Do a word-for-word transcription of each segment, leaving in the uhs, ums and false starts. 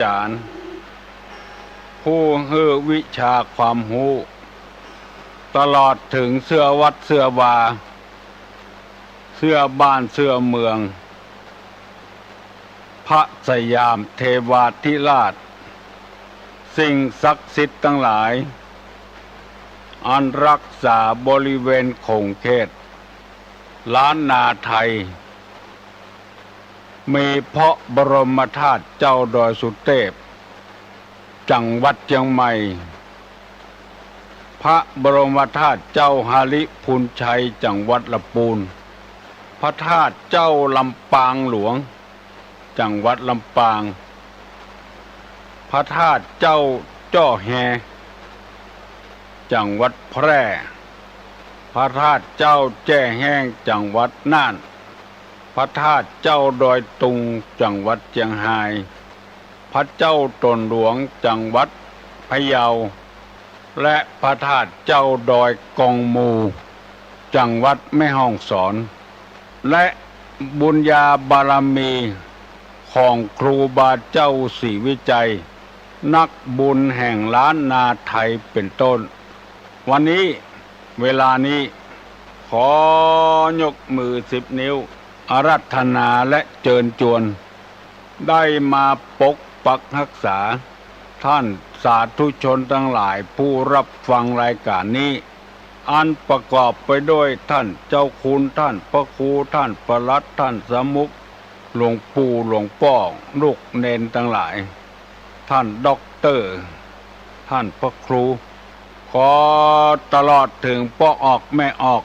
จารย์ ผู้หื้อวิชาความฮู้ ตลอดเถิงเสื้อวัดเสื้อวา เสื้อบ้านเสื้อเมือง พระสยามเทวาธิราช สิ่งศักดิ์สิทธิ์ตังหลาย อันรักษาบริเวณขงเขตล้านนาไทย มีพระบรมธาตุเจ้าดอยสุเตพ จังหวัดเจียงใหม่ พระบรมธาตุเจ้าหริพูนชัย จังหวัดละปูน พระธาตุเจ้าลำปางหลวง จังหวัดลำปาง พระธาตุเจ้าจ้อแฮ จังหวัดแพร่ พระธาตุเจ้าแจ้แฮง จังหวัดน่าน พระธาตุเจ้าดอยตุง จังหวัดเจียงฮาย พระเจ้าตนหลวง จังหวัดพะเยา และพระธาตุเจ้าดอยกองมู จังหวัดแม่ฮ่องสอน และบุญญาบารมีของครูบาเจ้าศรีวิชัย นักบุญแห่งล้านนาไทยเป็นต้น วันนี้ เวลานี้ ขอยกมือสิบนิ้ว อาราธนาและเจิญจวน ได้มาปกปักฮักษา ท่านสาธุชนตังหลายผู้รับฟังรายการนี้ อันประกอบไปด้วยท่านเจ้าคุณ ท่านพระครู ท่านปลัด ท่านสมุข หลวงปู่ หลวงป้อ ลูกเณรตังหลาย ท่านด็อกเตอร์ ท่านพระครู ขอตลอดเถิงป้อออกแม่ออก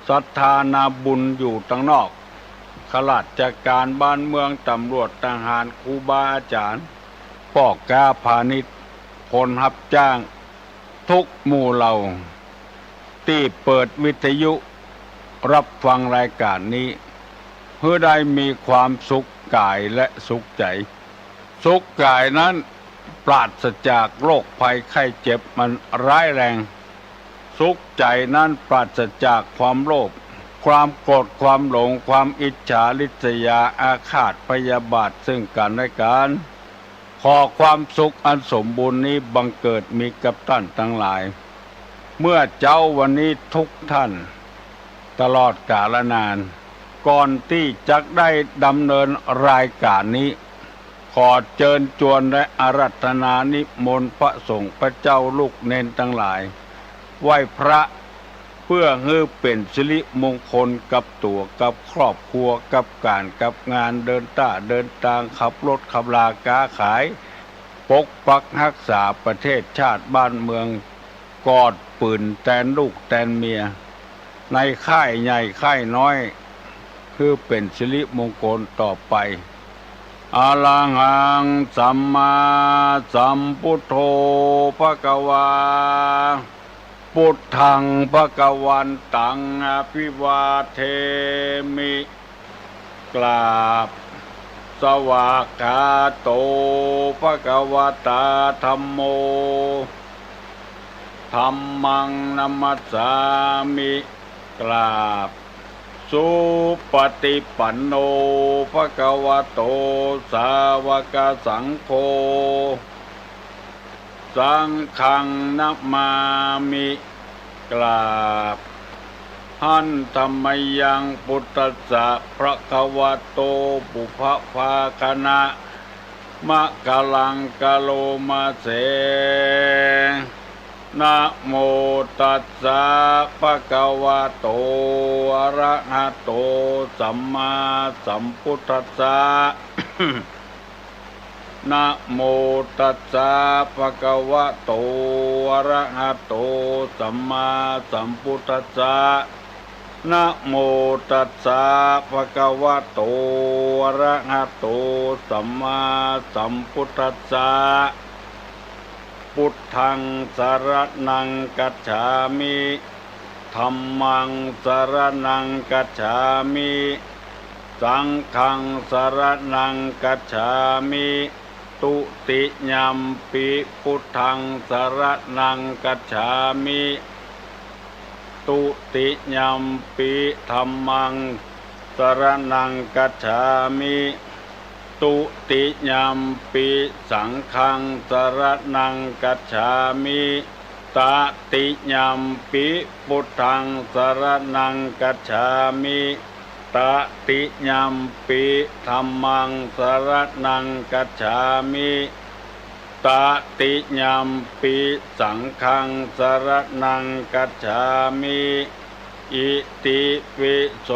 ศรัทธานาบุญอยู่ตังนอก ข้าราชการบ้านเมือง ตำรวจทหาร ครูบาอาจารย์ ป้อก๊าพาณิชย์ คนฮับจ้าง ทุกหมู่เหล่า ตี้เปิดวิทยุรับฟังรายการนี้ หื้อได้มีความสุขกายและสุขใจ๋ สุขกายนั้นปราศจากโรคภัยไข้เจ็บมันร้ายแรง สุขใจ๋นั้นปราศจากความโลภ ความโกรธ ความหลง ความอิจฉาริษยา อาฆาตพยาบาทซึ่งกันและกัน ขอความสุขอันสมบูรณ์นี้บังเกิดมีกับต้านตังหลาย เมื่อเจ๊าวันนี้ทุกท่าน ตลอดกาลนาน ก่อนตี้จักได้ดำเนินรายการนี้ ขอเจิญจวนและอาราธนานิมนต์พระสงฆ์พระเจ้าลูกเณรตังหลาย ไหว้พระ เพื่อหื้อเป๋นสิริมงคลกับตั๋ว กับครอบครัว กับก๋าน กับงาน เดินต้าเดินตาง ขับรถขับลา ก๊าขาย ปกปักฮักษาประเทศชาติบ้านเมือง กอดปืนแตนลูกแตนเมีย ในค่ายใหญ่ค่ายน้อย หื้อเป๋นสิริมงคลต่อไป อะระหังสัมมาสัมพุทโธภะคะวา พุทธังภะคะวันตังอะภิวาเทมิ กราบ สวากขาโตภะคะวะตาธัมโม ธัมมังนะมัสสามิ กราบ สุปฏิปันโนภะคะวะโต สาวกสังโฆ สังฆังนะมามิ กราบ หันธะมะยัง พุทธัสสะ ภะคะวะโต ปุพพะภาคะณะ มะกะลัง กะโลมาเส นะโมตัสสะ ภะคะวะโต อะระหะโต สัมมาสัมพุทธัสสะ นะโมตัสสะ ภะคะวะโต อะระหะโต สัมมาสัมพุทธัสสะ นะโมตัสสะ ภะคะวะโต อะระหะโต สัมมาสัมพุทธัสสะ พุทธังสะระณังคัจฉามิ ธัมมังสะระณังคัจฉามิ สังฆังสะระณังคัจฉามิ ตุติยัมปิ พุทธังสะระณังคัจฉามิ ตุติยัมปิ ธัมมังสะระณังคัจฉามิ ทุติยัมปิสังฆังสรณังคัจฉามิ ตติยัมปิพุทธังสรณังคัจฉามิ ตติยัมปิธัมมังสรณังคัจฉามิ ตติยัมปิสังฆังสรณังคัจฉามิ อิติปิโส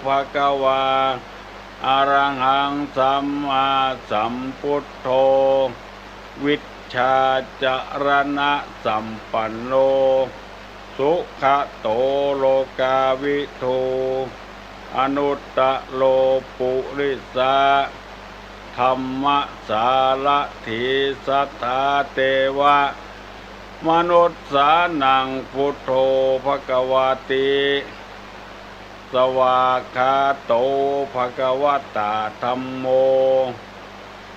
ภะคะวา อะระหังสัมมาสัมพุทโธ วิชชาจรณะสัมปันโน สุขะโตโลกาวิทู อนุตตะโรปุริสะธัมมะสารถี สัทธาเตวะมนุสสานัง พุทโธภะคะวาติ สวากขาโตภะคะวะตาธัมโม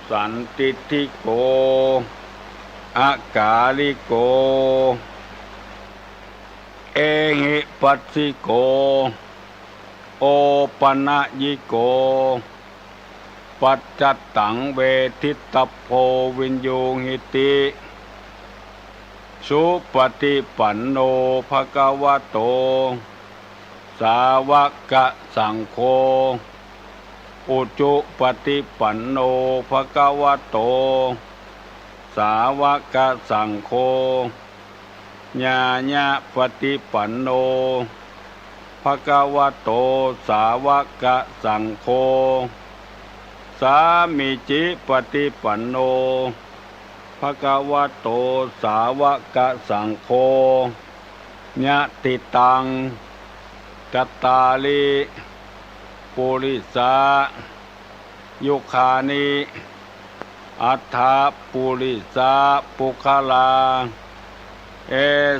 สันทิฏฐิโก อะกาลิโก เอหิปัสสิโก โอปะนะยิโก ปัจจัตตังเวทิตตัพโพ วิญญูหิติ สุปะฏิปันโนภะคะวะโต สาวะกะสังโฆ อุจุปะฏิปันโนภะคะวะโต สาวะกะสังโฆ ญาญะปะฏิปันโนภะคะวะโต สาวะกะสังโฆ สามีจิปะฏิปันโนภะคะวะโต สาวะกะสังโฆ ยะถิตัง จัตตาริ ปุริสา ยุคานิ อัฏฐะปุริสะปุคคลา เอ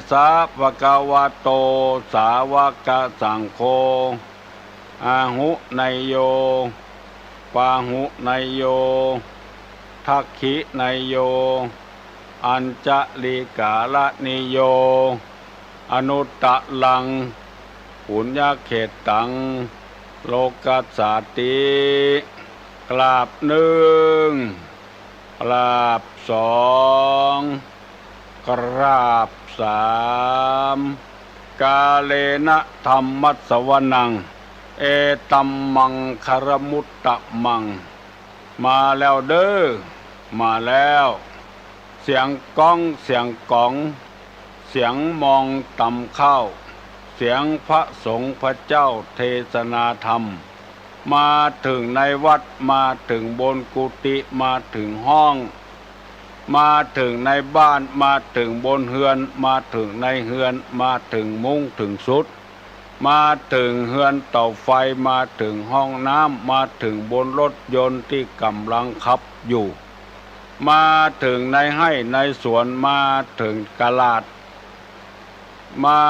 สะภะคะวะโต สาวะกะสังโฆ อาหุเนยโย ปาหุเนยโย ทักขิเนยโย อัญชลีกาละนิโย อนุตตะรัง ปุญญะเขตตัง โลกัสสาติ กราบนึ่ง กราบสอง กราบสาม กาเลนะธัมมัสสวนัง เอตัมมังคะละมุตตะมัง มาแล้วเด้อ มาแล้ว เสียงก๊อง เสียงก๋อง เสียงมองตำข้าว เสียงพระสงฆ์พระเจ้าเทศนาธรรม มาเถิงในวัด มาเถิงบนกุฏิ มาเถิงห้อง มาเถิงในบ้าน มาเถิงบนเฮือน มาเถิงในเฮือน มาเถิงมุ้งเถิงสุด มาเถิงเฮือนเตาไฟ มาเถิงห้องน้ำ มาเถิงบนรถยนต์ตี้ก่ำลังขับอยู่ มาเถิงในไฮ่ในสวน มาเถิงกะลาด มา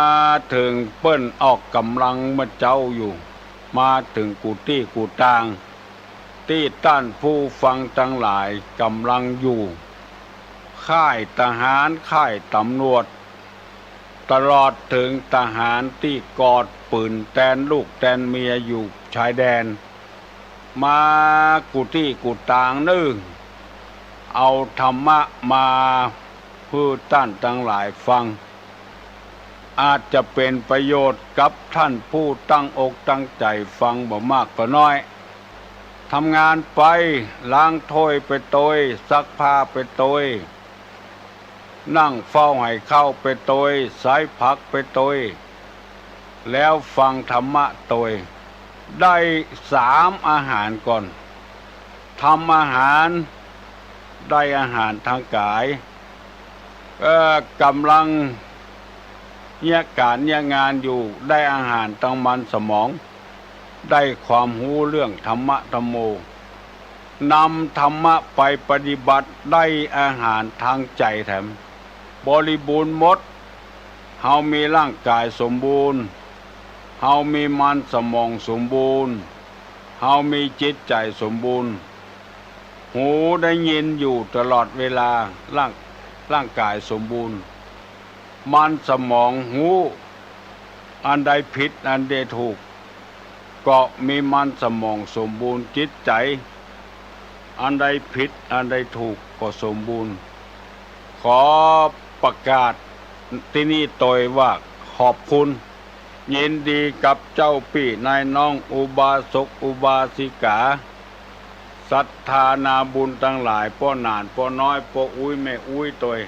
เถิงเปิ้นออกก่ำลังเมื่อเจ๊าอยู่ มาเถิงกู้ตี้กู้ตาง ตี้ต้านผู้ฟังตังหลายก่ำลังอยู่ ค่ายทหาร ค่ายตำรวจ ตลอดเถิงทหารตี้กอดปืนแตนลูกแตนเมียอยู่ชายแดน มากู้ตี้กู้ตางนึ่ง เอาธรรมะมาหื้อต้านตังหลายฟัง อาจจะเป๋นประโยชน์กับต้านผู้ตั้งอกตั้งใจ๋ฟังบ่มากก็น้อย ทำงานไป ล้างถ้วยไปตวย ซักผ้าไปตวย นั่งเฝ้าไหข้าวไปตวย ใซ้ผักไปตวย แล้วฟังธรรมะตวย ได้สามอาหารก่อน ทำอาหาร ได้อาหารตางก๋าย เอ่อ ก่ำลังเยียะก๋านเยียะงานอยู่ ได้อาหารตางมันสมอง ได้ความฮู้เรื่องธรรมะธัมโม นำธรรมะไปปฏิบัติ ได้อาหารตางใจ๋แถม บริบูรณ์หมด เฮามีร่างก๋ายสมบูรณ์ เฮามีมันสมองสมบูรณ์ เฮามีจิตใจ๋สมบูรณ์ หูได้ยินอยู่ตลอดเวลา ร่าง ร่างก๋ายสมบูรณ์ มันสมองฮู้ อันใดผิดอันใดถูก ก็มีมันสมองสมบูรณ์ จิตใจ๋ อันใดผิดอันใดถูกก็สมบูรณ์ ขอประกาศตี้นี่ตวยว่าขอบคุณ ยินดีกับเจ้าปี้นายน้องอุบาสกอุบาสิกา ศรัทธานาบุญตังหลาย ป้อหนานป้อน้อย ป้ออุ๊ยแม่อุ๊ยตวย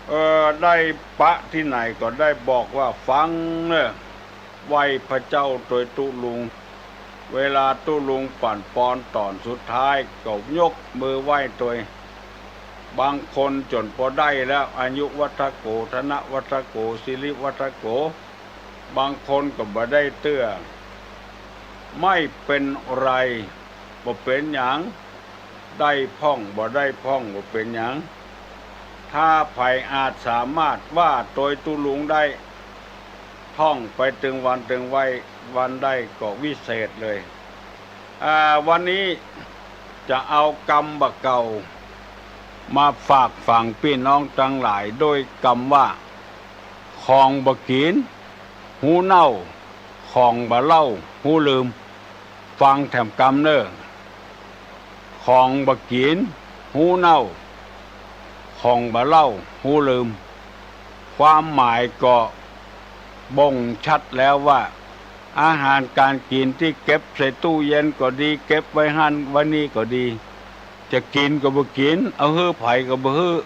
เออ ได้ปะตี้ไหนก็ได้บอกว่าฟังเน่อ ไหว้พระเจ้าตวยตุ๊ลุง เวลาตุ๊ลุงปั่นปอนต๋อนสุดท้ายก็ยกมือไหว้ตวย บางคนจ๋นปอได้แล้ว อายุวัฒโก ธนวัฒโก สิริวัฒโก บางคนก็บ่ได้เตื้อ ไม่เป็นไร บ่เป๋นหยัง ได้พ่องบ่ได้พ่องบ่เป๋นหยัง ถ้าใผอาจสามารถว่าตวยตุ๊ลุงได้ ท่องไปตึงวันตึงไว้วันได้ก็วิเศษเลย อ่า วันนี้จะเอากำบ่าเก่า มาฝากฝังปี้น้องตังหลาย โดยกำว่า ของบ่กิ๋น ฮู้เน่า ของบ่เล่า ฮู้ลืม ฟังแถมกำเน่อ ของบ่กิ๋น ฮู้เน่า ของบ่เล่า ฮู้ลืม ความหมายก็บ่งชัดแล้วว่า อาหารก๋านกิ๋นตี้เก็บใส่ตู้เย็นก็ดี เก็บไว้หั้นไว้นี่ก็ดี จะกิ๋นก็บ่กิ๋น เอาหื้อใผก็บ่หื้อ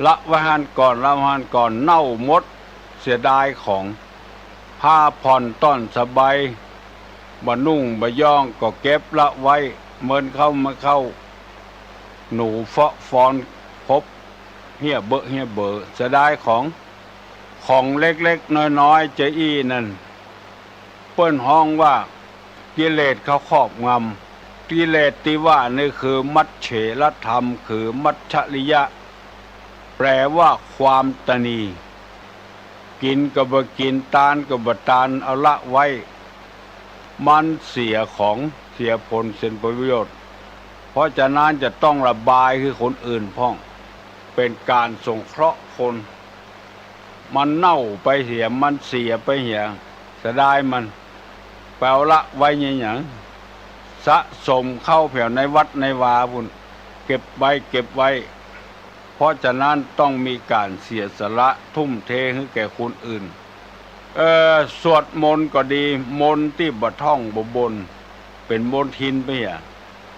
ละไว้หั้นก่อน ละไว้หั้นก่อน เน่าหมด เสียดายของ ผ้าผ่อนต้อนสบาย บ่นุ่งบ่ย้องก็เก็บละไว้ เมินเข้ามาเข้า หนูเฟาะฟอน พบเฮี้ยเบอะเฮี้ยเบอ เสียดายของ ของเล็กๆ น้อยๆ จาอี้นั่น เปิ้นฮ้องว่า กิเลสเข้าครอบงำ กิเลสตี้ว่านี่คือมัจเฉรธรรม คือมัจฉริยะ แปลว่าความตณี กิ๋นก็บ่กิ๋น ตานก็บ่ตาน เอาละไว้ มันเสียของ เสียผล เสียประโยชน์ เพราะฉะนั้นจะต้องระบายหื้อคนอื่นพ่อง เป๋นก๋านสงเคราะห์คน มันเน่าไปเหีย มันเสียไปเหีย เสียดายมัน ไปเอาละไว้เยียะหยัง สะสมเข้าแผวในวัดในวาปู้น เก็บไว้ เก็บไว้ เพราะฉะนั้นต้องมีก๋านเสียสละทุ่มเทหื้อแก่คนอื่น เอ่อ สวดมนต์ก็ดี มนต์ตี้บ่ท่องบ่บน เป๋นมลทินไปเหีย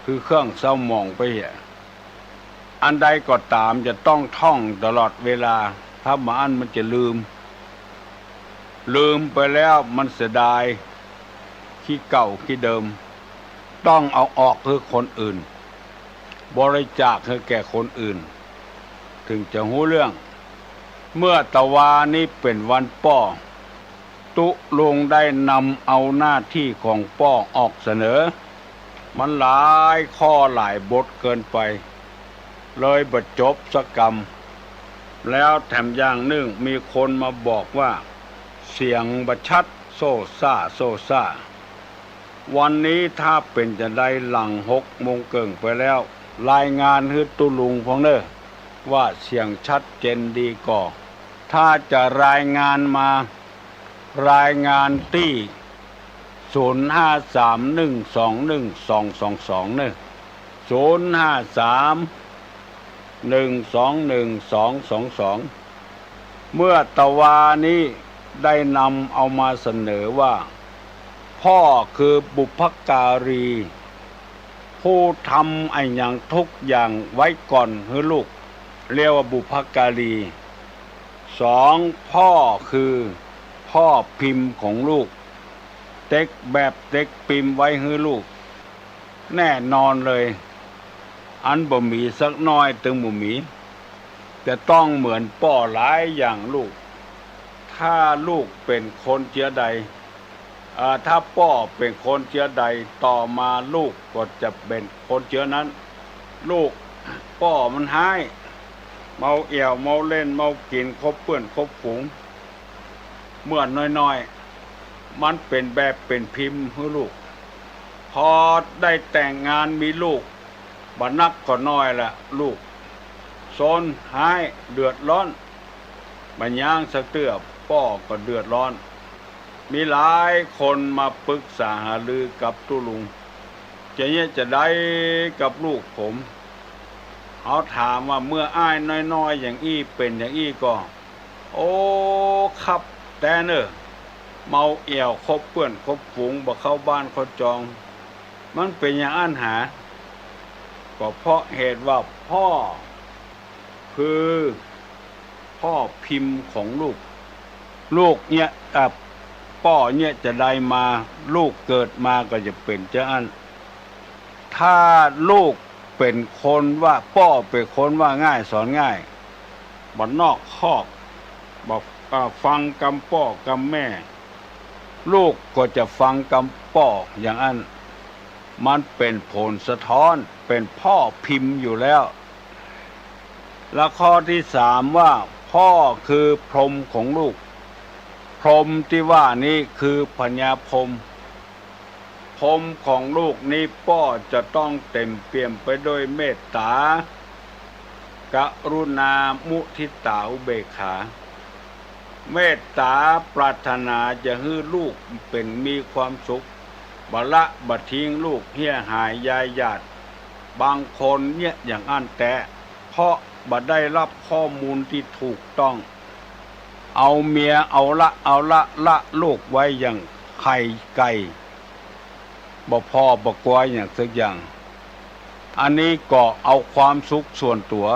คือเครื่องเศร้าหมองไปเหีย อันใดก็ต๋ามจะต้องท่องตลอดเวลา ถ้าบ่อั้นมันจะลืม ลืมไปแล้วมันเสียดาย ขี้เก่าขี้เดิม ต้องเอาออกหื้อคนอื่น บริจาคหื้อแก่คนอื่น เถิงจะฮู้เรื่อง เมื่อตะวานี้เป๋นวันป้อ ตุ๊ลุงได้นำเอาหน้าตี้ของป้อออกเสนอ มันหลายข้อหลายบทเกินไป เลยบ่จบสักกำ แล้วแถมอย่างนึ่งมีคนมาบอกว่า เสียงบ่ชัด โซ่ซ่า โซ่ซ่า วันนี้ถ้าเป๋นจาใดหลังหกโมงเกิ่งไปแล้ว รายงานหื้อตุ๊ลุงพ่องเน่อ ว่าเสียงชัดเจนดีก่อ ถ้าจะรายงานมา รายงานตี้ ศูนย์ห้าสาม หนึ่งสองหนึ่ง สองสองสอง เน่อ ศูนย์ห้าสาม หนึ่งสองหนึ่ง สองสองสอง เมื่อตะวานี้ได้นำเอามาเสนอว่า พ่อคือบุพการี ผู้ทำอะหยังทุกอย่างไว้ก่อนหื้อลูก เรียกว่าบุพการี สอง พ่อคือพ่อพิมพ์ของลูก เต็กแบบเต็กพิมพ์ไว้หื้อลูก แน่นอนเลย อันบ่มีสักน้อยตึงบ่มี จะต้องเหมือนป้อหลายอย่างลูก ถ้าลูกเป๋นคนเจื้อใด อ่า ถ้าป้อเป๋นคนเจื้อใด ต่อมาลูกก็จะเป๋นคนเจื้อนั้น ลูกป้อมันฮ้าย เมาเอี่ยว เมาเล่น เมากิ๋น คบเปื้อนคบฝูง เมื่อน้อยๆ มันเป๋นแบบเป๋นพิมพ์หื้อลูก พอได้แต่งงานมีลูก บ่นักก็น้อยละ ลูกซนฮ้าย เดือดร้อน บ่ยางสักเตื้อ ป้อก็เดือดร้อน มีหลายคนมาปรึกษาหารือกับตุ๊ลุง จะเยียะจาใดกับลูกผม เขาถามว่าเมื่ออ้ายน้อยๆ อย่างอี้เป๋นอย่างอี้ก่อ โอ้ คับแต๊เน่อ เมาแอ่วคบเปื้อนคบฝูง บ่เข้าบ้านเข้าจอง มันเป๋นอย่างอั้นหา ก็เพราะเหตุว่าพ่อ คือพ่อพิมพ์ของลูก ลูกเยียะ อ่ะ ป้อเยียะจาใดมา ลูกเกิดมาก็จะเป๋นจาอั้น ถ้าลูกเป๋นคนว่า ป้อเป๋นคนว่าง่ายสอนง่าย บ่นอกคอก บ่ อ่า ฟังกำป้อกำแม่ ลูกก็จะฟังกำป้ออย่างอั้น มันเป๋นผลสะท้อน เป๋นพ่อพิมพ์อยู่แล้ว และข้อที่สามว่า พ่อคือพรหมของลูก พรหมที่ว่านี้คือพญาพรหม พรหมของลูกนี้ป้อจะต้องเต็มเปี่ยมไปด้วยเมตตา กรุณา มุทิตา อุเบกขา เมตตาปรารถนาจะหื้อลูกเป๋นมีความสุข บ่ละบ่ทิ้งลูกเหียหายยายหยาด บางคนเยียะอย่างอั้นแต๊ เพราะบ่ได้รับข้อมูลตี้ถูกต้อง เอาเมียเอาละเอาละละลูกไว้อย่างไข่ไก่ บ่ผ่อบ่กัวอย่างสักอย่าง อันนี้ก็เอาความสุขส่วนตั๋ว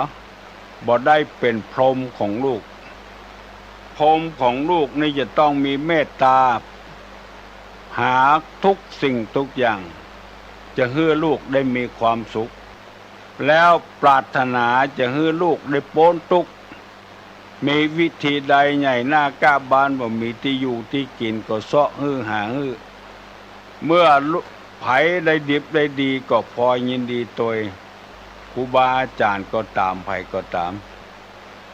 บ่ได้เป๋นพรหมของลูก พรหมของลูกนี่จะต้องมีเมตตา หาทุกสิ่งทุกอย่าง จะหื้อลูกได้มีความสุข แล้วปรารถนาจะหื้อลูกได้ป๊นตุ๊กข์ มีวิธีใดใหญ่หน้ากล้าบาน บ่มีตี้อยู่ตี้กิ๋นก็เซาะหื้อหาหื้อ เมื่อลูก ใผได้ดิบได้ดีก็พลอยยินดีตวย ครูบาอาจ๋ารย์ก็ต๋าม ใผก็ต๋าม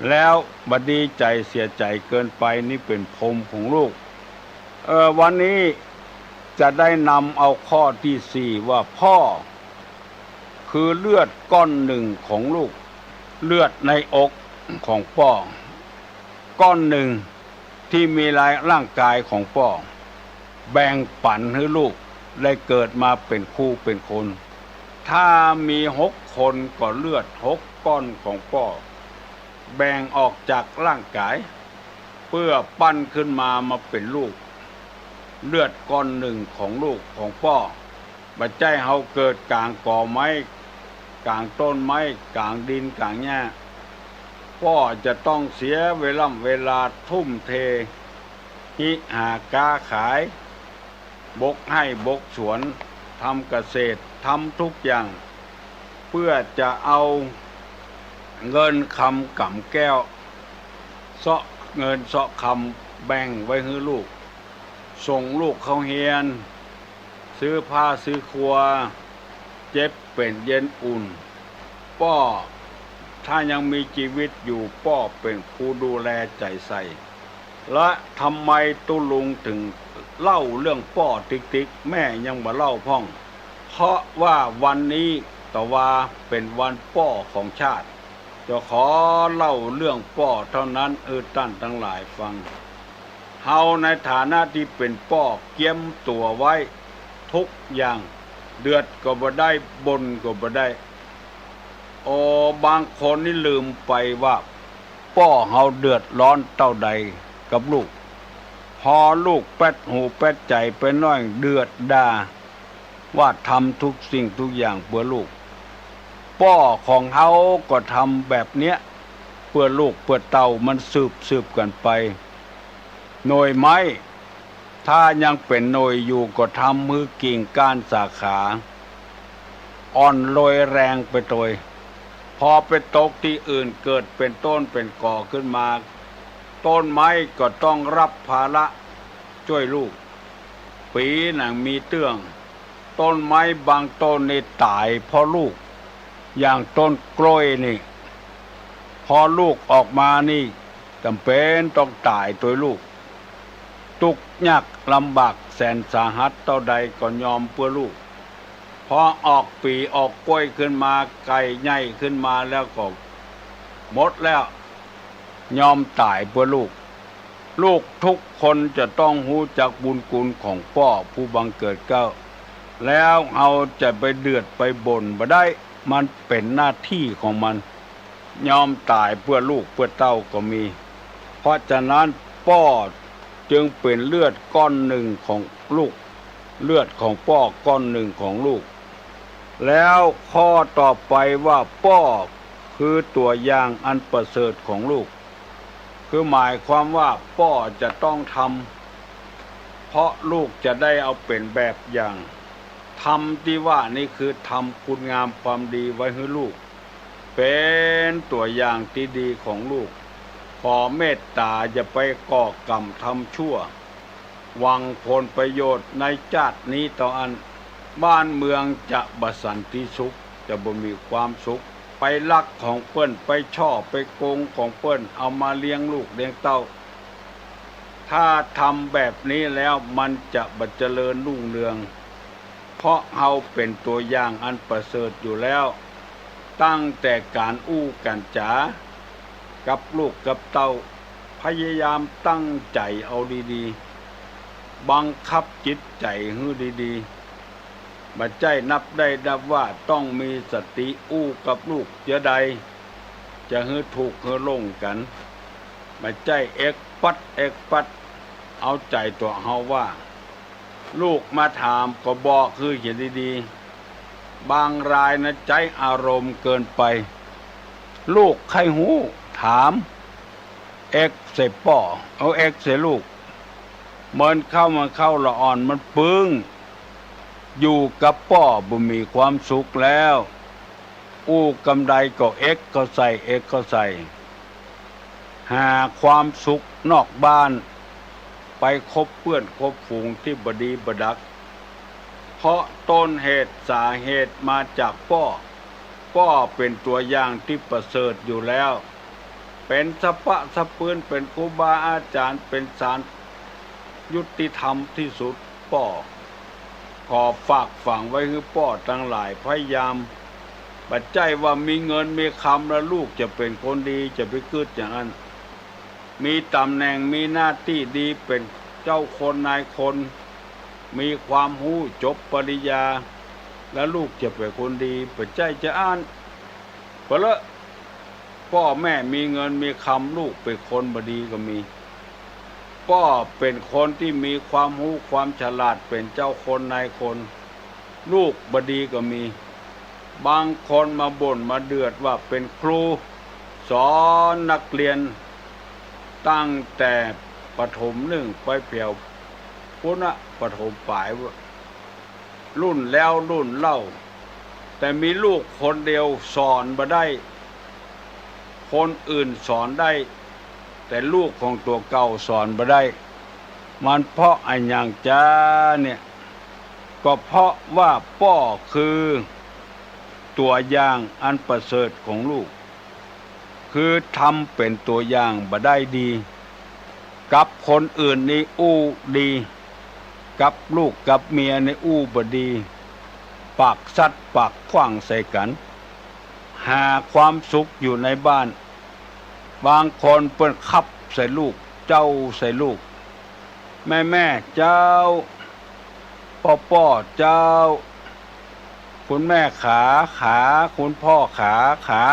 แล้วบ่ดีใจ๋เสียใจ๋เกินไป นี่เป๋นพรหมของลูก เออ วันนี้จะได้นำเอาข้อที่สี่ว่าพ่อ คือเลือดก้อนหนึ่งของลูก เลือดในอกของป้อ ก้อนหนึ่งที่มีในร่างกายของป้อ แบ่งปั๋นหื้อลูกได้เกิดมาเป๋นคู่เป๋นคน ถ้ามีหกคนก็เลือดหกก้อนของป้อ แบ่งออกจากร่างกาย เปื้อปั้นขึ้นมามาเป๋นลูก เลือดก้อนหนึ่งของลูกของป้อ บ่ใจ้เฮาเกิดก๋างกอไม้ ก๋างต้นไม้ ก๋างดิน ก๋างหญ้า ป้อจะต้องเสียเวล่ำเวลาทุ่มเท ฮิหาก๊าขาย บกไฮ่บกสวน ทำเกษตร ทำทุกอย่าง เปื้อจะเอาเงินคำก๋ำแก้ว เซาะเงินเซาะคำแบ่งไว้หื้อลูก ส่งลูกเข้าเฮียน ซื้อผ้าซื้อครัว เจ็บเป๋นเย็นอุ่น ป้อ ถ้ายังมีจีวิตอยู่ ป้อเป๋นผู้ดูแลใจ๋ใส่ และทำไมตุ๊ลุงถึงเล่าเรื่องป้อติ๊กๆ แม่ยังบ่เล่าพ่อง เพราะว่าวันนี้ตะวาเป๋นวันป้อของชาติ จะขอเล่าเรื่องป้อเต้านั้นหื้อต้านตังหลายฟัง เฮาในฐานะตี้เป๋นป้อเกียมตั๋วไว้ทุกอย่าง เดือดก็บ่ได้ บ่นก็บ่ได้ โอ้ บางคนนี่ลืมไปว่า ป้อเฮาเดือดร้อนเต้าใดกับลูก พอลูกแป๊ดหูแป๊ดใจ๋ไปหน้อย เดือดด่า ว่าทำทุกสิ่งทุกอย่างเปื้อลูก ป้อของเฮาก็ทำแบบเนี้ย เปื้อลูกเปื้อเต้ามันสืบๆ กั๋นไป หน่วยไม้ ถ้ายังเป๋นหน่วยอยู่ก็ทำหื้อกิ่งก้านสาขาอ่อนโรยแรงไปตวย พอไปตกตี้อื่นเกิดเป๋นต้นเป๋นกอขึ้นมา ต้นไม้ก็ต้องรับภาระจ้วยลูก ปี๋หนึ่งมีเตื้อง ต้นไม้บางต้นนี่ต๋ายเพราะลูก อย่างต้นกล้วยนี่ พอลูกออกมานี่จ๋ำเป๋นต้องต๋ายตวยลูก ตุ๊กข์ยากลำบากแสนสาหัสเต้าใดก็ยอมเปื้อลูก พอออกปี๋ออกกล้วยขึ้นมา ไก่ใหญ่ขึ้นมาแล้วก็หมดแล้ว ยอมต๋ายเปื้อลูก ลูกทุกคนจะต้องฮู้จักบุญคุณของป้อผู้บังเกิดเกล้า แล้วเฮาจะไปเดือดไปบ่นบ่ได้ มันเป๋นหน้าตี้ของมัน ยอมต๋ายเปื้อลูกเปื้อเต้าก็มี เพราะฉะนั้นป้อจึงเป๋นเลือดก้อนนึ่งของลูก เลือดของป้อก้อนนึ่งของลูก แล้วข้อต่อไปว่าป้อคือตั๋วอย่างอันประเสริฐของลูก คือหมายความว่าป้อจะต้องทำ เพราะลูกจะได้เอาเป๋นแบบอย่าง ธรรมตี้ว่านี้คือทำคุณงามความดีไว้หื้อลูก เป๋นตั๋วอย่างตี้ดีของลูก ขอเมตต๋าอย่าไปก่อกรรมทำชั่ว หวังผลประโยชน์ในจาตินี้เต้าอั้น บ้านเมืองจะบ่สันติสุข จะบ่มีความสุข ไปลักของเปิ้น ไปฉ้อไปโกงของเปิ้น เอามาเลี้ยงลูกเลี้ยงเต้า ถ้าทำแบบนี้แล้วมันจะบ่เจริญรุ่งเรือง เพราะเฮาเป๋นตั๋วอย่างอันประเสริฐอยู่แล้ว ตั้งแต่ก๋านอู้ก๋านจ๋า กับลูกกับเต้า พยายามตั้งใจ๋เอาดีๆ บังคับจิตใจ๋หื้อดีๆ บ่ใจ้นับได้นับว่า ต้องมีสติอู้กับลูกเจื้อใด จะหื้อถูกหื้อหลงกั๋น บ่ใจ้เอ็กปัดเอ็กปัด เอาใจ๋ตั๋วเฮาว่า ลูกมาถามก็บอกหื้อเหียดีๆ บางรายนะใจ๊อารมณ์เกินไป ลูกใค่ฮู้ ถาม เอ็กใส่ป้อ เอาเอ็กใส่ลูก เมินเข้าเมินเข้าละอ่อนมันปึ้ง อยู่กับป้อบ่มีความสุขแล้ว อู้กำใดก็เอ็กเข้าใส่ เอ็กเข้าใส่ หาความสุขนอกบ้าน ไปคบเปื้อนคบฝูงตี้บ่ดีบ่ดัก เพราะต้นเหตุสาเหตุมาจากป้อ ป้อเป๋นตั๋วอย่างตี้ประเสริฐอยู่แล้ว เป๋นสะปะสะปืน เป๋นครูบาอาจ๋ารย์ เป๋นศาลยุติธรรมตี้สุด ป้อ ขอฝากฝังไว้หื้อป้อตังหลายพยายาม บ่ใจ้ว่ามีเงินมีคำแล้วลูกจะเป๋นคนดี จะไปกึ๊ดอย่างอั้น มีต๋ำแหน่งมีหน้าตี้ดี เป๋นเจ้าคนนายคน มีความฮู้จบปริญญา แล้วลูกจะเป๋นคนดี บ่ใจ้จาอั้น เป๋นละ ป้อแม่มีเงินมีคำ ลูกเป๋นคนบ่ดีก็มี ป้อเป๋นคนตี้มีความฮู้ความฉลาด เป๋นเจ้าคนนายคน ลูกบ่ดีก็มี บางคนมาบ่นมาเดือดว่าเป๋นครู สอนนักเรียน ตั้งแต่ประถมนึ่งไปแผวปู๊นนะ ประถมป๋าย รุ่นแล้วรุ่นเล่า แต่มีลูกคนเดียวสอนบ่ได้ คนอื่นสอนได้ แต่ลูกของตั๋วเก่าสอนบ่ได้ มันเพราะอะหยังจาเนี่ย ก็เพราะว่าป้อคือตั๋วอย่างอันประเสริฐของลูก คือทำเป๋นตั๋วอย่างบ่ได้ดี กับคนอื่นนี่อู้ดี กับลูกกับเมียนี่อู้บ่ดี ปากสัดปากขว้างใส่กั๋น หาความสุขอยู่ในบ้าน บางคนเปิ้นขับใส่ลูก เจ้าใส่ลูก แม่แม่เจ้า ป้อป้อเจ้า คุณแม่ขา ขา คุณพ่อขา ขา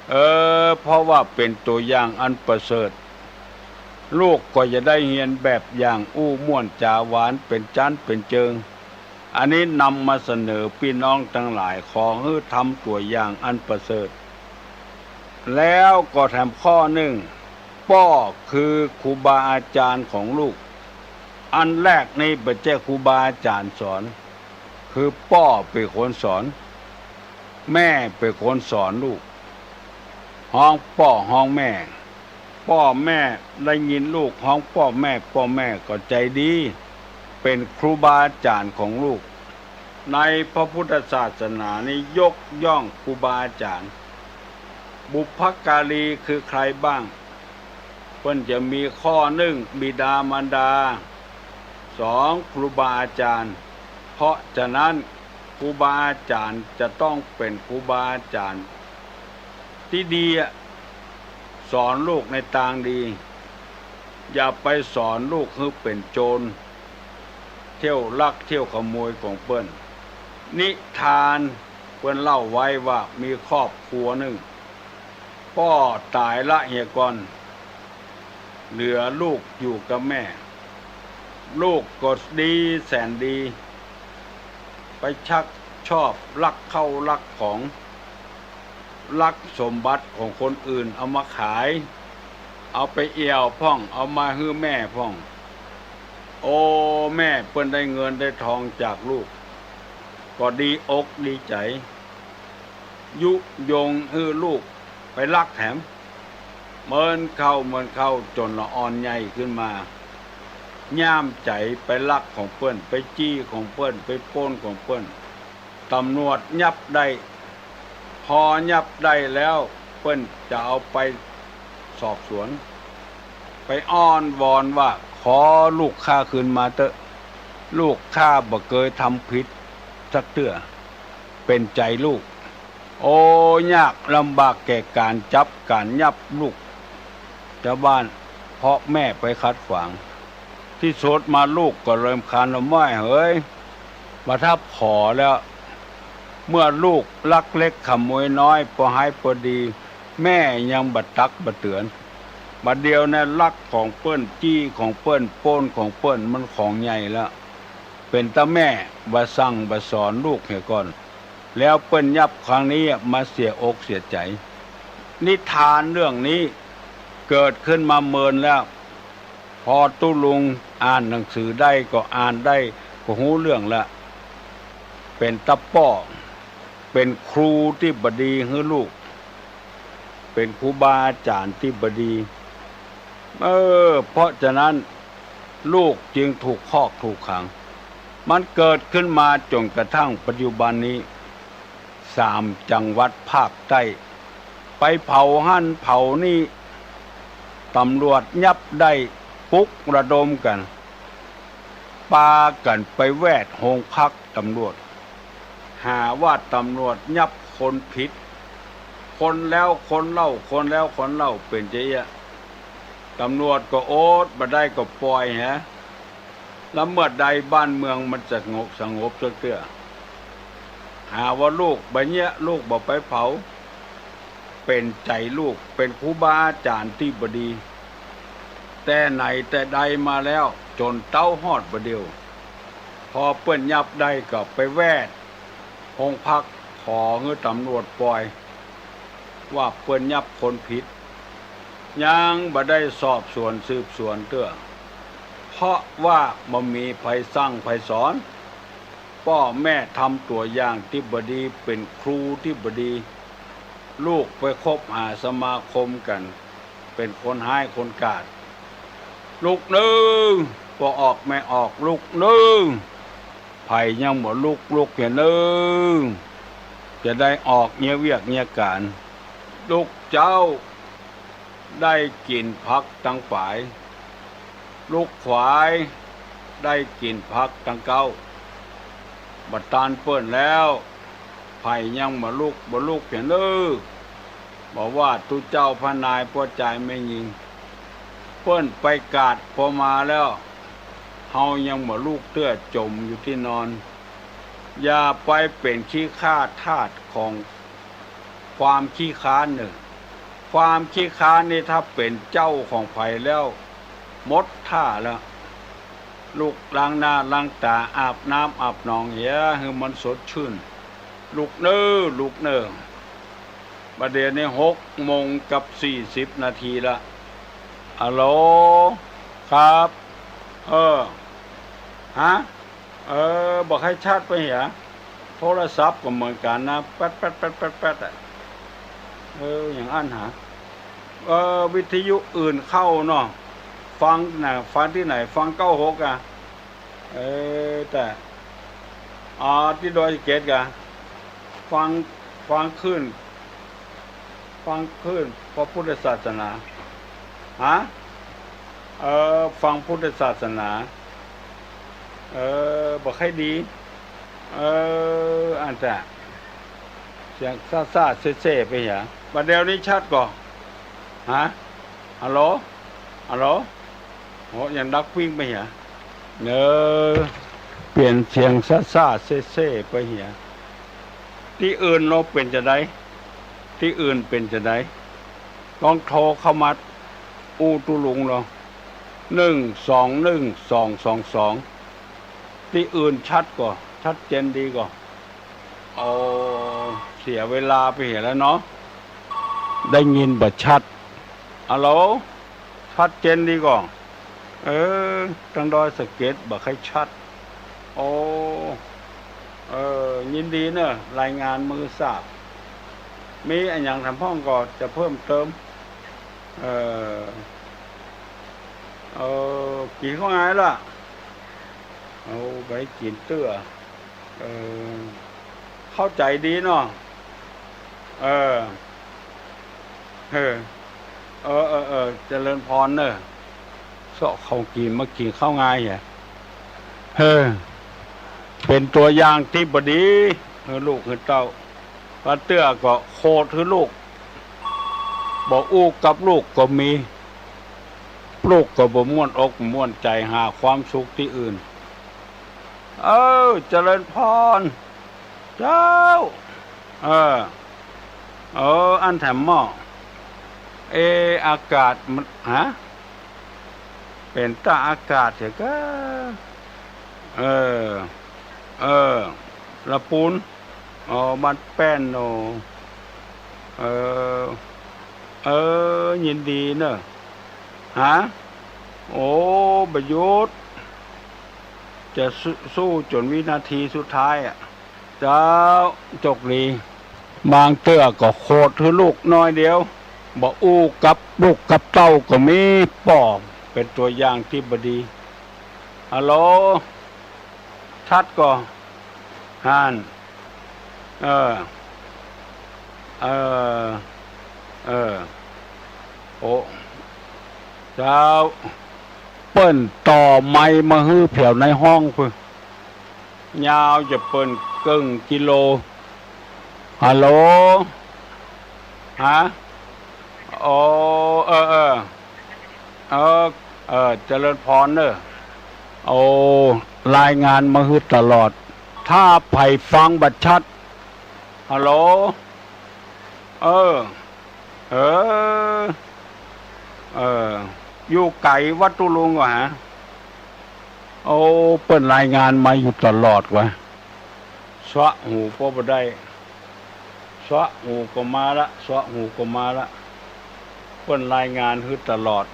เออ เพราะว่าเป๋นตั๋วอย่างอันประเสริฐ ลูกก็จะได้เฮียนแบบอย่าง อู้ม่วนจ๋าหวานเป๋นจั๊นเป๋นเจิง อันนี้นำมาเสนอปี้น้องตังหลาย ขอหื้อทำตั๋วอย่างอันประเสริฐ แล้วก็แถมข้อนึ่ง ป้อคือครูบาอาจ๋ารย์ของลูก อันแรกนี้บ่ใจ้ครูบาอาจ๋ารย์สอน คือป้อเป๋นคนสอน แม่เป๋นคนสอนลูก ฮ้องป้อฮ้องแม่ ป้อแม่ได้ยินลูกฮ้องป้อแม่ ป้อแม่ก็ใจ๋ดี เป๋นครูบาอาจ๋ารย์ของลูก ในพระพุทธศาสนานี้ยกย่องครูบาอาจ๋ารย์ บุพการีคือใครบ้าง เปิ้นจะมีข้อนึ่ง บิดามารดา สอง ครูบาอาจ๋ารย์ เพราะฉะนั้นครูบาอาจ๋ารย์จะต้องเป๋นครูบาอาจ๋ารย์ตี้ดีอะ สอนลูกในตางดี อย่าไปสอนลูกหื้อเป๋นโจร เที่ยวลักเที่ยวขโมยของเปิ้น นิทานเปิ้นเล่าไว้ว่ามีครอบครัวนึ่ง ป้อต๋ายละเหียก่อน เหลือลูกอยู่กับแม่ ลูกก็ดีแสนดี ไปชักชอบลักเข้าลักของ ลักสมบัติของคนอื่นเอามาขาย เอาไปเอี่ยวพ่อง เอามาหื้อแม่พ่อง โอ้ แม่เปิ้นได้เงินได้ทองจากลูก ก็ดีอกดีใจ๋ ยุยงหื้อลูกไปลักแถม เมินเข้าเมินเข้าจ๋นละอ่อนใหญ่ขึ้นมา ย่ามใจ๋ไปลักของเปิ้น ไปจี้ของเปิ้น ไปปล้นของเปิ้น ต๋ำรวจยับได้ พอยับได้แล้วเปิ้นจะเอาไปสอบสวน ไปอ้อนวอนว่า ขอลูกข้าคืนมาเต๊อะ ลูกข้าบ่เกยทำผิดสักเตื้อ เป๋นใจ๋ลูก โอ้ ยากลำบากแก่ก๋านจับก๋านยับลูกจาวบ้าน เพราะแม่ไปขัดขวาง ตี้สุดมาลูกก็เริ่มคลานละม้อยเหย บ่ทับขอแล้ว เมื่อลูกลักเล็กขโมยน้อย ปอหายปอดี แม่ยังบ่ตักบ่เตื๋อน บ่าเดี่ยวนี้ลักของเปิ้น จี้ของเปิ้น ปล้นของเปิ้น มันของใหญ่แล้ว เป๋นตาแม่บ่สั่งบ่สอนลูกเหียก่อน แล้วเปิ้นยับครั้งนี้มาเสียอกเสียใจ๋ นิทานเรื่องนี้เกิดขึ้นมาเมินแล้ว พอตุ๊ลุงอ่านหนังสือได้ก็อ่านได้ ก็ฮู้เรื่องละ เป๋นตาป้อ เป๋นครูตี้บ่ดีหื้อลูก เป๋นครูบาอาจ๋ารย์ตี้บ่ดี เออ เพราะฉะนั้นลูกจึงถูกคอกถูกขัง มันเกิดขึ้นมาจ๋นกระทั่งปัจจุบันนี้ สามจังหวัดภาคใต้ ไปเผาหั้นเผานี่ ต๋ำรวจยับได้ ปลุกระดมกั๋น ปากั๋นไปแวดโฮงพักต๋ำรวจ หาว่าต๋ำรวจยับคนผิด คนแล้วคนเล่า คนแล้วคนเล่า เป๋นจะเยียะ ต๋ำรวจก็อดบ่ได้ก็ป่อยแห แล้วเมื่อใดบ้านเมืองมันจะสงบ สงบสักเตื้อ หาว่าลูกบ่เยียะ ลูกบ่ไปเผา เป๋นใจ๋ลูก เป๋นครูบาอาจ๋ารย์ตี้บ่ดี แต่ไหนแต่ใดมาแล้ว จ๋นเต๊าฮอดบ่าเดี่ยว พอเปิ้นยับได้ก็ไปแวดโฮงพัก ขอหื้อต๋ำรวจป่อย ว่าเปิ้นยับคนผิด ยังบ่ได้สอบสวนสืบสวนเตื้อ เพราะว่าบ่มีใผสั่งใผสอน ป้อแม่ทำตั๋วอย่างตี้บ่ดี เป๋นครูตี้บ่ดี ลูกไปคบหาสมาคมกั๋น เป๋นคนฮ้ายคนกาจ ลุกนึ่ง ป้อออกแม่ออก ลุกนึ่ง ใผยังบ่ลุก ลุกเหียนึ่ง จะได้ออกเยียะเวียกเยียะก๋าน ลุกเจ๊า ได้กิ๋นผักตังป๋าย ลุกขวาย ได้กิ๋นผักตังเก๊า บ่ตันเปิ้นแล้ว ใผยังบ่ลุก บ่ลุกเหียนึ่ง บ่ว่าตุ๊เจ้าพระนายป้อจายแม่ญิง เปิ้นไปกาดปอมาแล้ว เฮายังบ่ลุกเตื้อ จ๋มอยู่ตี้นอน อย่าไปเป๋นขี้คร้าทาสของความขี้คร้านเน่อ ความขี้คร้านนี่ถ้าเป๋นเจ้าของใผแล้ว หมดท่าแล้ว ลุกล้างหน้าล้างต๋า อาบน้ำอาบหนองเหีย หื้อมันสดชื่น ลุกเน่อ ลุกเน่อ บ่าเดี่ยวนี้หกโมงกับสี่สิบนาทีละ ฮัลโหล ครับ เออ ฮะ เออ บ่ใค่ชัดไปเหีย โทรศัพท์ก็เหมือนกั๋นนะ แป๊ดแป๊ดแป๊ดแป๊ดแป๊ดอะ เออ อย่างอั้นหา เออ วิทยุอื่นเข้าเนาะ ฟังน่ะ ฟังตี้ไหน ฟังเก้าหกอะ เออ แต่ อ๋อ ตี้ดอยสะเก็ดกะ ฟัง ฟังคลื่น ฟังคลื่นพระพุทธศาสนา ฮะ เออ ฟังพุทธศาสนา เออ บ่ใค่ดี เออ อั้นแต๊ เสียงซ่าๆ เซ่ๆ ไปเหีย บ่าเดี่ยวนี้ชัดก่อ ฮะ ฮัลโหล ฮัลโหล โห ยังดักปิ้งไปเหีย เออ ปลี่ยนเสียงซ่าๆ เซ่ๆ ไปเหีย ตี้อื่นลอเป๋นจาใด ตี้อื่นเป๋นจาใด ลองโทรเข้ามาอู้ตุ๊ลุงลอ หนึ่งสองหนึ่งสองสองสอง ตี้อื่นชัดก่อ ชัดเจนดีก่อ โอ้ เสียเวลาไปเหียแล้วเนาะ ได้ยินบ่ชัด ฮัลโหล ชัดเจนดีก่อ เออ ตังดอยสะเก็ดบ่ใค่ชัด โอ้ เออ ยินดีเนอะ รายงานมาหื้อทราบ มีอะหยังถามพ่องก็จะเพิ่มเติม เออ เออ กิ๋นข้าวงายละ เอาไปกิ๋นเตื้อ เออ เข้าใจ๋ดีเนาะ เออ เออ เออ เออ เออ เจริญพรเนอะ เซาะเข้ากิ๋นมากิ๋นข้าวงายเหีย เออ เป๋นตั๋วอย่างตี้บ่ดี หื้อลูกหื้อเต้า บางเตื้อก็โขดหื้อลูก บ่อู้กับลูกก็มี ลูกก็บ่ม่วนอกม่วนใจ๋ หาความสุขตี้อื่น เออ เจริญพร เจ้า เออ เออ อันแถมหม้อ เอ อากาศมัน ฮะ เป๋นตาอากาศเหียก็ เออ เออ ละปูน อ๋อ บ้านแป้นโน เออ เออ ยินดีเนอะ ฮะ โอ้ บ่หยุด จะสู้ สู้จ๋นวินาทีสุดท้ายอะ เจ้า โจคดี บางเตื้อก็โขดหื้อลูกน้อยเดียว บ่อู้กับลูกกับเต้าก็มี ป้อ เป๋นตั๋วอย่างตี้บ่ดี ฮัลโหล ชัดก่อ หั้น เออ เออ เออ โอ้ เจ้า เปิ้นต่อไมค์มาหื้อแผวในห้องพุ้น ยาวจะเปิ้นเกิ่งกิโล ฮัลโหล ฮะ โอ้ เออ เออ เออ เออ เจริญพรเนอะ โอ้ รายงานมาหื้อตลอด ถ้าใผฟังบ่ชัด ฮัลโหล เออ เออ เออ อยู่ไก๋วัดตุ๊ลุงก่อฮะ โอ้ เปิ้นรายงานมาอยู่ตลอดวะ สะหูก็บ่ได้ สะหูก็มาละ สะหูก็มาละ เปิ้นรายงานหื้อตลอด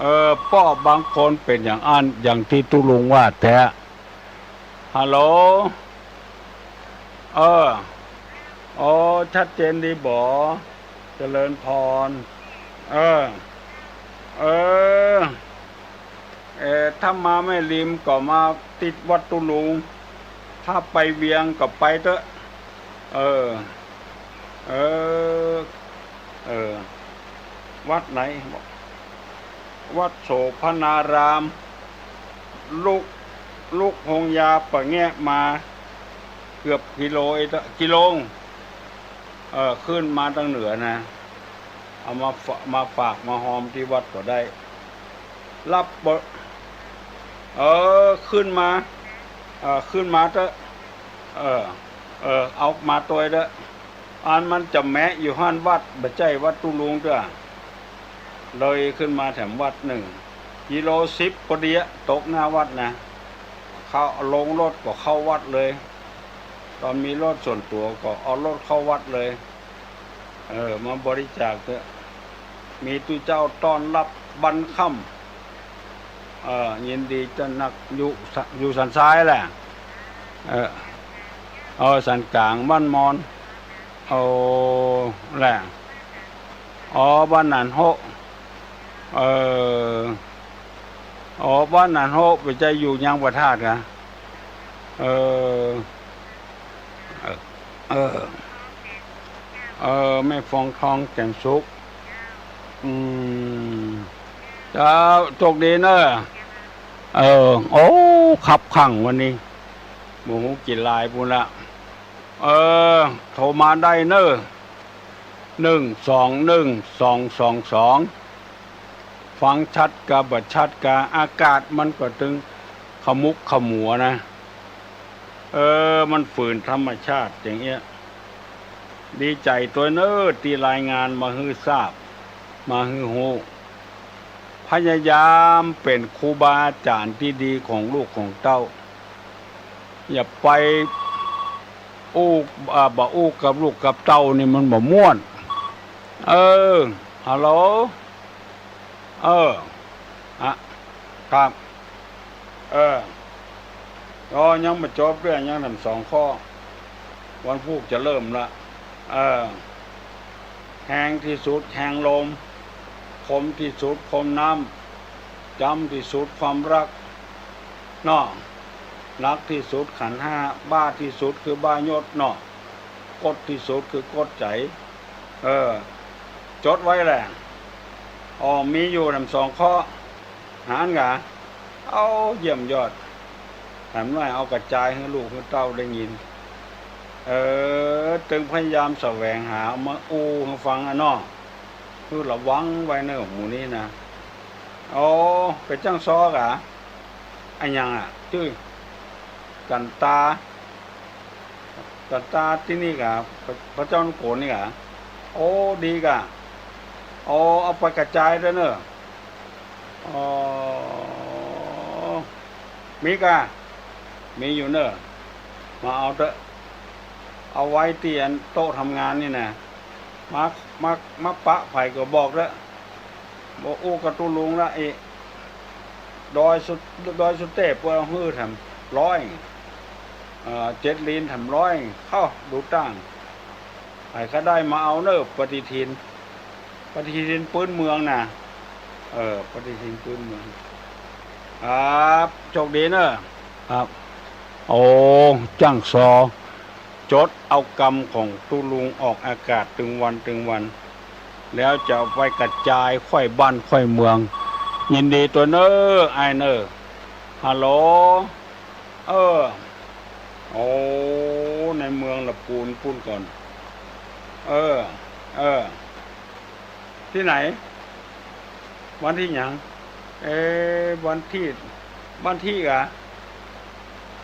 เออ ป้อบางคนเป๋นอย่างอั้น อย่างตี้ตุ๊ลุงว่าแต๊ ฮัลโหล เออ อ๋อ ชัดเจนดีบ่ เจริญพร เออ เออ เออ ถ้ามาแม่ริมก็มาติดวัดตุ๊ลุง ถ้าไปเวียงก็ไปเต๊อะ เออ เออ เออ วัดไหน วัดโสภณาราม ลุก ลุกโฮงยาปะแงะมา เกือบกิโล เอ๊ะ กิโล เออ ขึ้นมาตังเหนือนะ เอามาฝะ มาฝากมาฮอมตี้วัดก็ได้ รับบ่ เออ ขึ้นมา เออ ขึ้นมาเต๊อะ เออ เออ เอามาตวยเต๊อะ อันมันจะแมะอยู่หั้นวัด บ่ใจ้วัดตุ๊ลุงเต๊อะ เลยขึ้นมาแถมวัดนึ่ง กิโลสิบปอดีอะ ตกหน้าวัดนะ เข้า ลงรถก็เข้าวัดเลย ตอนมีรถส่วนตั๋วก็เอารถเข้าวัดเลย เออ มาบริจาคเต๊อะ มีตุ๊เจ้าต้อนรับบั้นค่ำ เออ ยินดีเจ้านัก อยู่สะ อยู่สันทรายแหละ เออ เออ สันก๋างบ้านมอน โอ้ แหละ อ๋อ บ้านหนานโฮะ เออ อ๋อ บ้านหนานโฮะ บ่ใจ้อยู่ยางประทาดกะ เออ เออ เออ เออ แม่ฟองทองแจ่มสุข อืม เจ้า โจคดีเนอะ เออ โอ้ คับขั่งวันนี้ บ่ฮู้กี่ลายปู้นละ เออ โทรมาได้เนอะ หนึ่งสองหนึ่งสองสองสอง ฟังชัดกาบ่ชัดกา อากาศมันก็ตึง ขมุกขมัวนะ เออ มันฝืนธรรมชาติอย่างเงี้ย ดีใจ๋ตวยเน้อ ตี้รายงานมาหื้อทราบ มาหื้อฮู้ พยายามเป๋นครูบาอาจ๋ารย์ตี้ดีของลูกของเต้า อย่าไปอู้ อ่า บ่อู้กับลูกกับเต้านี่มันบ่ม่วน เออ ฮัลโหล เออ อะ ครับ เออ อ๋อ ยังบ่จบเตื้อ ยังแถมสองข้อ วันพูกจะเริ่มละ เออ แฮงตี้สุดแฮงลม คมตี้สุดคมน้ำ จ๋ำตี้สุดความฮัก เนาะ หนักตี้สุดขันธ์ห้า บ้าตี้สุดคือบ้ายศเนาะ ก๊ดตี้สุดคือก๊ดใจ๋ เออ จดไว้แหละ อ๋อ มีอยู่แถมสองข้อ หันก่า เอา เยี่ยมยอด แถมหน้อยเอากระจายหื้อลูกหื้อเต้าได้ยิน เออ ตึงพยายามแสวงหาเอามาอู้หื้อฟังอะเนาะ หื้อระวังไว้เน้อหมู่นี้นะ อ๋อ เป๋นจ้างซอก่า อะหยังอะ จื้อ จันตา จันตาตี้นี่ก่า พระ พระเจ้าโกศนี่ก่า โอ้ ดีก่า โอ้ เอาไปกระจายตวยเน้อ อ๋อ มีก่า มีอยู่เน้อ มาเอาเต๊อะ เอาไว้ตี้อันโต๊ะทำงานนี่นะ มา มา มาปะใผก็บอกเต๊อะ บ่อู้กับตุ๊ลุงละ ไอ้ดอยสุ ดอยสุเตพเปิ้นหื้อแถมร้อย เอ่อ เจ็ดลีนแถมร้อย เข้าดูตั้ง ใผก็ได้มาเอาเน้อ ปฏิทิน ปฏิทินปื๊นเมืองนะ เออ ปฏิทินปื๊นเมือง ครับ โชคดีเน้อ ครับ โอ้ จ้างซอ จดเอากำของตุ๊ลุงออกอากาศตึงวันตึงวัน แล้วจะเอาไปกระจายค่อยบ้านค่อยเมือง ยินดีตวยเน้อ อ้ายเน้อ ฮัลโหล เออ โอ้ ในเมืองละปูนปู้นก่อน เออ เออ ตี้ไหน วันตี้หยัง เอ๊ะ วันตี้ บ้านตี้ก่า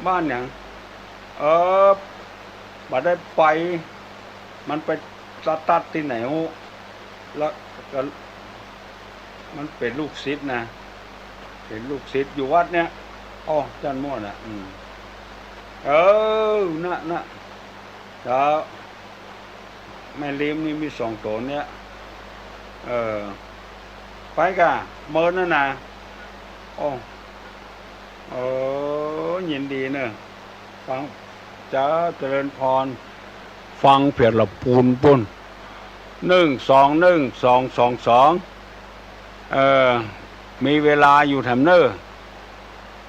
บ้านหยัง เออ บ่ได้ไป มันไปตัด ตัดตี้ไหนฮู้ แล้วก็ มันเป๋นลูกศิษย์นะ เป๋นลูกศิษย์อยู่วัดเนี่ย อ้อ จั้นมั่วนะ อืม เออ น่ะ น่ะ แล้ว แม่ริมนี่มีสองต๋นเนี่ย เออ ไปก่า เมินนั่นนะ โอ้ เออ ยินดีเนอะ ฟัง เจ้า เจริญพร ฟังเปียรปูนปู้น นึ่งสองนึ่งสองสองสอง เออ มีเวลาอยู่แถมเนอะ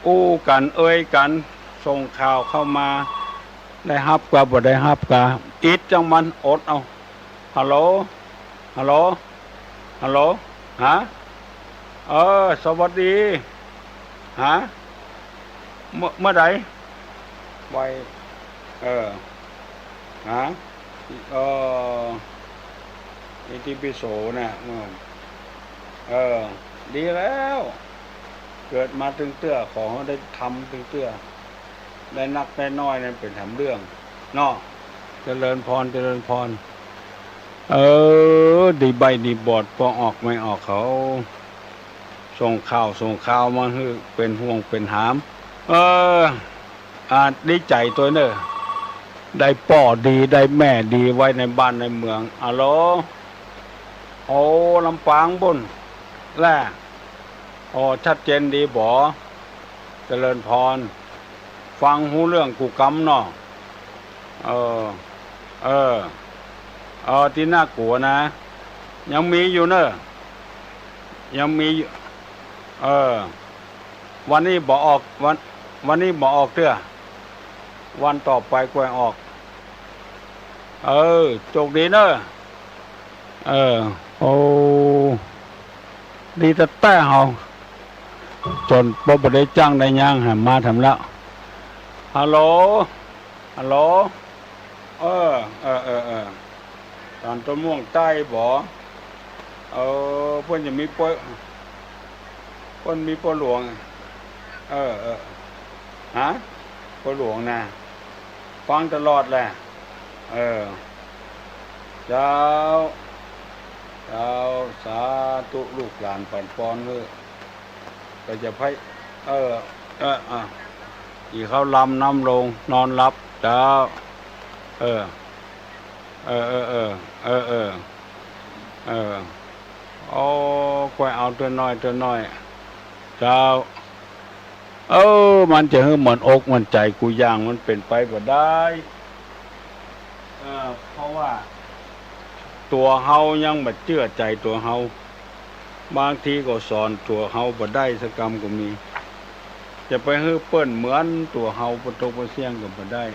อู้กั๋นเอยกั๋น ส่งข่าวเข้ามา ได้ฮับก่า บ่ได้ฮับก่า อิดจังมัน อดเอา ฮัลโหล ฮัลโหล ฮัลโหล ฮะ เออ สวัสดี ฮะ เมื่อ เมื่อใด ไว เออ ฮะ เออ อิติปิโสน่ะ เออ เออ ดีแล้ว เกิดมาตึงเตื้อ ขอหื้อได้ทำตึงเตื้อ ได้นักได้น้อยนั้นเป๋นแถมเรื่อง เนาะ เจริญพร เจริญพร เออ ดีใบ้ดีบอด ปอออกไม่ออกเขา ส่งข่าว ส่งข่าวมาหื้อ เป๋นห่วงเป๋นหาม เออ อ่า ดีใจ๋ตวยเนอะ ได้ป้อดี ได้แม่ดีไว้ในบ้านในเมือง อะโหล โอ้ ลำปางปู้นแหละ โอ้ ชัดเจนดีบ่ เจริญพร ฟังฮู้เรื่องกู้กำเนาะ เออ เออ เออ ตี้น่ากลัวนะ ยังมีอยู่เนอะ ยังมีอยู่ เออ วันนี้บ่ออก วัน วันนี้บ่ออกเตื้อ วันต่อไปค่อยออก เออ โจคดีเนอะ เออ โอ้ ดีแต๊ๆ เฮา จ๋นปอบ่ได้จ้างได้หยัง หามาแถมแล้ว ฮัลโหล ฮัลโหล เออ เออ เออ เออ ต๋านต้นม่วงใต้บ่ เออ เปิ้นจะมีป้อ เปิ้นมีป้อหลวง เออ เออ ฮะ พ่อหลวงนะ ฟังตลอดแหละ เออ เจ้า เจ้า สาธุ ลูกหลานปั๋นปอนเถอะ ก็จะไป เออ เออ อ่ะ อีเขาลำน้ำลง นอนหลับ เจ้า เออ เออ เออ เออ เออ เออ เออ โอ้ ก้อยเอาเตื้อน้อย เตื้อน้อย เจ้า เออ มันจะหื้อมันอกมันใจ๋กู้อย่าง มันเป๋นไปบ่ได้ เออ เพราะว่าตั๋วเฮายังบ่เจื้อใจ๋ตั๋วเฮา บางทีก็สอนตั๋วเฮาบ่ได้สักกำก็มี จะไปหื้อเปิ้นเหมือนตั๋วเฮา ปะตกปะเสี้ยงก็บ่ได้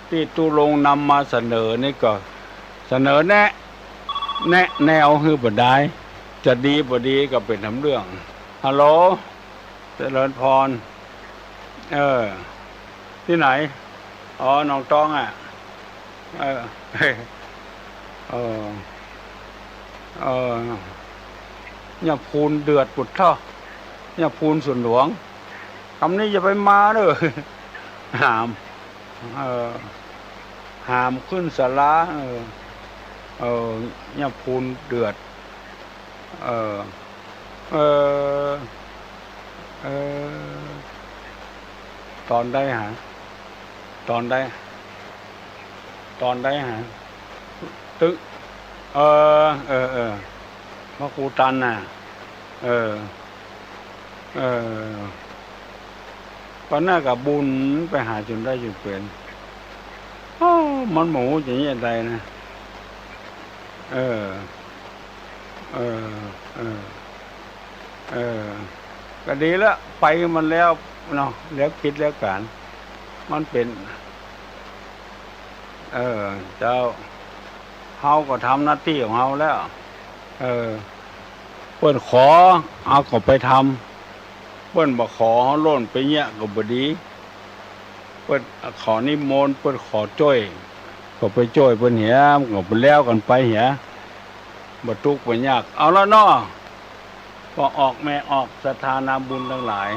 ตี้ตุ๊ลุงนำมาเสนอนี่ก็เสนอแนะ แนะแนวหื้อบ่ได้ จะดีบ่ดีก็เป๋นต๋ามเรื่อง ฮัลโหล เจริญพร เออ ตี้ไหน อ๋อ หนองตองอ่ะ เออ เออ เออ เนี่ยพูนเดือดปุดเถาะ เนี่ยพูนสวนหลวง กำนี้อย่าไปมาเด้อ หาม เออ หามขึ้นศาลา เออ เออ เนี่ยพูนเดือด เออ เออ เออ ต๋อนใดหา ต๋อนใด ต๋อนใดหา ตึก เออ เออ เออ พระครูตันน่ะ เออ เออ ปานนั้นก็บุญไปหาจุ่นได้จุ่นเป๋น โอ้ มันบ่ฮู้จะเยียะใดนะ เออ เออ เออ เออ ก็ดีละ ไปมันแล้วเนาะ แล้วกิจแล้วก๋าน มันเป๋น เออ เจ้า เฮาก็ทำหน้าตี้ของเฮาแล้ว เออ เปิ้นขอ เฮาก็ไปทำ เปิ้นบ่ขอ เฮาโล่นไปเยียะก็บ่ดี เปิ้นขอนิมนต์ เปิ้นขอจ้วย ก็ไปจ้วยเปิ้นเหีย ก็ไปแล้วกั๋นไปเหีย บ่ตุ๊กข์บ่ยาก เอาละเนาะ พ่อออกแม่ออก ศรัทธานาบุญตังหลาย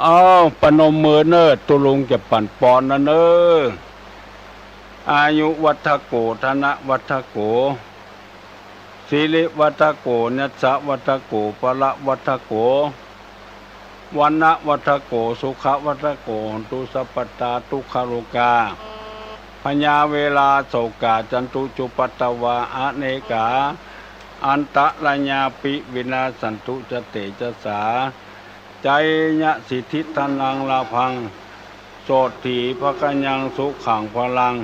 เอา ประนมมือเน่อ ตุ๊ลุงจะปั๋นปอนแล้วเน่อ อายุวัฑฒโก ธนวัฑฒโก สิริวัฑฒโก ยัสสะวัฑฒโก พละวัฑฒโก วรรณวัฑฒโก สุขวัฑฒโก โหนตุสัพพตา ทุกขโรคา พยาเวราโศกา จันตุจุปัตตวา อเนกา อันตรายาปิ วินาสสันตุ จะเตจะสา จายสิทธิธนังลาภัง โสตถีภะคะยัง สุขังพลัง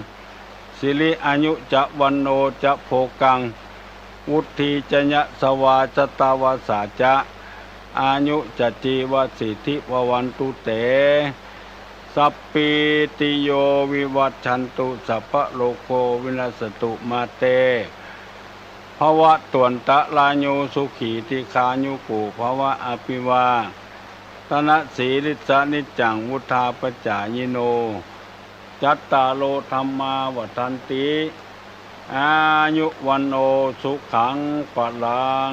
สิริอายุจะ วันโณจะ โภคัง วุฒีจะ ยะสวา ชะตะวัสสาจะ อายุจะ จีวสิทธิ ภวันตุเต สัพพีติโย วิวัชชันตุ สัพพะโรโค วินัสสตุ มาเต ภวัตวันตะราโย สุขีทีฆายุโก ภวะ อภิวาทะนะสีลิสสะนิจจัง วุฑฒาปจายิโน จัตตาโรธัมมา วัฑฒันติ อายุ วันโณ สุขัง พลัง